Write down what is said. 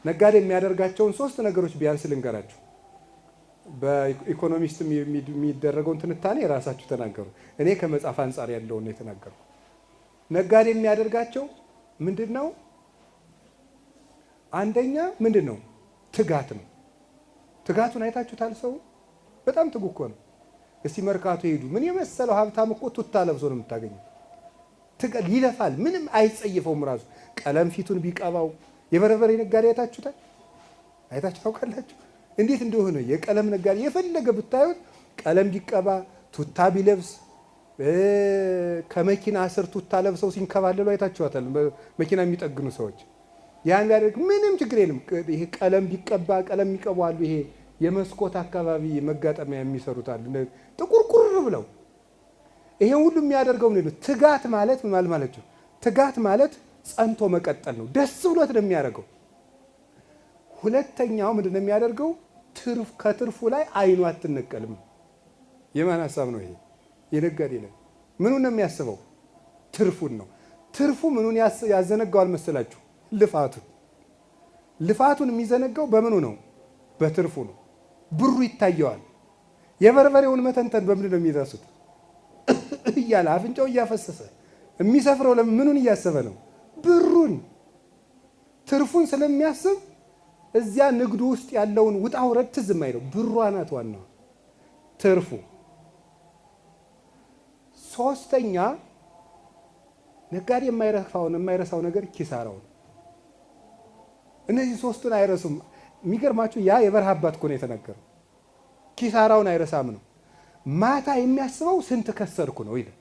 ነጋዴ የሚያደርጋቸውን ሶስት ነገሮች ቢያንስ ልንገራችሁ። በ economist ም የሚደረገውን ትንታኔ የራሳችሁ ተናገሩ። እኔ ከመጽሐፍ አንጻር ያለውን ነው የተናገርኩ። ነጋዴ የሚያደርጋቸው ምንድን ነው? አንደኛ ምንድን ነው? ትጋት ነው። ትጋቱን አይታችሁታል? ሰው በጣም ትጉ እኮ ነው። እስቲ መርካቶ ሄዱ። ምን የመሰለው ሀብታም እኮ ቱታ ለብሶ ነው የምታገኘው። ይለፋል፣ ምንም አይጸየፈውም። ራሱ ቀለም ፊቱን ቢቀባው። የበርበሬ ነጋዴ አይታችሁታል? አይታችሁ ታውቃላችሁ? እንዴት እንደሆነ የቀለም ነጋዴ የፈለገ ብታዩት ቀለም ቢቀባ፣ ቱታ ቢለብስ፣ ከመኪና ስር ቱታ ለብሰው ሲንከባለሉ አይታችኋታል። መኪና የሚጠግኑ ሰዎች ያን ቢያደርግ ምንም ችግር የለም። ይሄ ቀለም ቢቀባ፣ ቀለም የሚቀቡ አሉ። ይሄ የመስኮት አካባቢ መጋጠሚያ የሚሰሩት አሉ፣ ጥቁርቁር ብለው። ይሄ ሁሉ የሚያደርገው ምን ነው? ትጋት ማለት ምን ማለት ነው? ትጋት ማለት ጸንቶ መቀጠል ነው። ደስ ብሎት ነው የሚያደርገው። ሁለተኛው ምንድን ነው የሚያደርገው? ትርፍ ከትርፉ ላይ አይኑ አትነቀልም። የማን ሀሳብ ነው ይሄ? የነጋዴ ነው። ምኑን ነው የሚያስበው? ትርፉን ነው። ትርፉ ምኑን ያዘነጋዋል መሰላችሁ? ልፋቱን። ልፋቱን የሚዘነጋው በምኑ ነው? በትርፉ ነው። ብሩ ይታየዋል። የበርበሬውን መተንተን በምንድን ነው የሚረሱት? እያለ አፍንጫው እያፈሰሰ የሚሰፍረው ምኑን እያሰበ ነው? ብሩን፣ ትርፉን ስለሚያስብ እዚያ ንግዱ ውስጥ ያለውን ውጣ ውረድ ትዝ አይለው። ብሯ ናት ዋናዋ፣ ትርፉ። ሶስተኛ ነጋዴ የማይረሳው ነገር ኪሳራው ነው። እነዚህ ሶስቱን አይረሱም። የሚገርማችሁ ያ የበረሃ አባት እኮ ነው የተናገረው። ኪሳራውን አይረሳም ነው። ማታ የሚያስበው ስንት ከሰርኩ ነው ይላል።